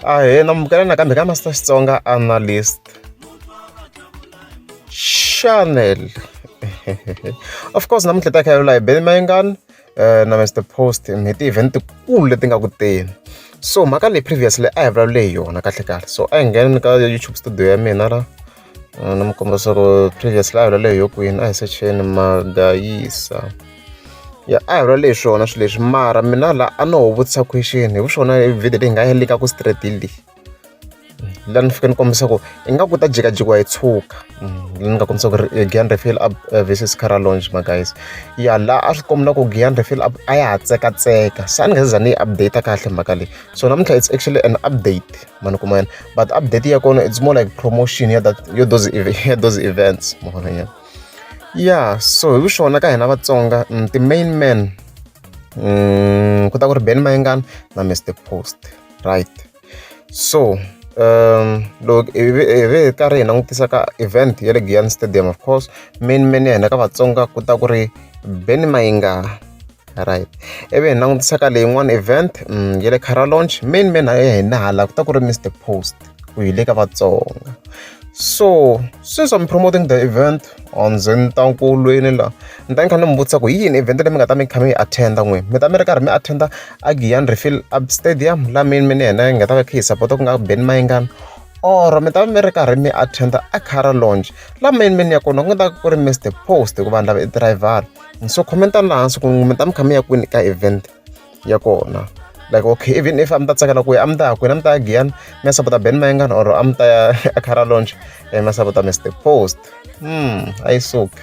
Ahee, namukela nakambe ka Master Xitsonga Analyst Channel. Of course namuntlha ta kha hi Benny Mayengani na Mr Post hi ti-event tikulu leti nga ku teni. So mhaka leyi previously a hi vulavule hi yona kahle kahle. So a hi ngheni ka YouTube studio ya mina la ni mi komba swa ku previously a hi vulavule hi yo kwini, a hi secheni Magayisa. Ya, a hi vulavule hi swona swilo leswi, mara mina la a no ho vutisa question hi vuswona video leyi nga yi lika ku straight leyi la ni fike ni kombisa ku ingaku ta jikajikiwa hi tshuka, la ni nga kombisa ku ri Giyani Refill Up versus Cara Launch my guys. Ya, la a swi komba ku Giyani Refill Up a ya ha tsekatseka, se a ni nga se za ni yi update kahle mhaka leyi. So namuntlha it's actually an update, ma ni kuma yena, but update ya kona it's more like promotion ya that ya those ya those events, ma vona nyana. Ya, so hi vuswona ka hina Vatsonga ti-main man ku ta ku ri Benny Mayengani na Mr Post, right? So loko hi ve hi karhi hi langutisa ka event ya le Giyani Stadium, of course main man ya hina ka Vatsonga ku ta ku ri Benny Mayengani, right? Ivi hi langutisa ka leyin'wana event ya le Cara Launch, main man ya hina hala ku ta ku ri Mr Post, ku hi le ka Vatsonga. So since I'm promoting the event a ndzi ni ta nkulweni la ni ta ni kha ni mi vutisa ku hi yini event leyi mi nga ta mi kha mi yi attend-a n'wina, mi ta mi ri karhi mi attend-a a Giyani Refill Up Stadium la main man ya hina yi nga ta va yi kha yi support-a ku nga Benny Mayengani, or mi ta va mi ri karhi mi attend-a a Cara Launch la main man ya kona ku nga ta ku ri Mr Post, hikuva vanhu lava i ti-rival. So comment-ani laha hansi ku mi ta mi kha mi ya kwini ka event ya kona. Like, okay, even if a mi ta tsakela ku ya, a mi ta ya kwini? A mi ta ya Giyani mi ya support-a Benny Mayengani, or a mi ta ya a Cara Launch mi ya support-a Mr Post? A yi suki.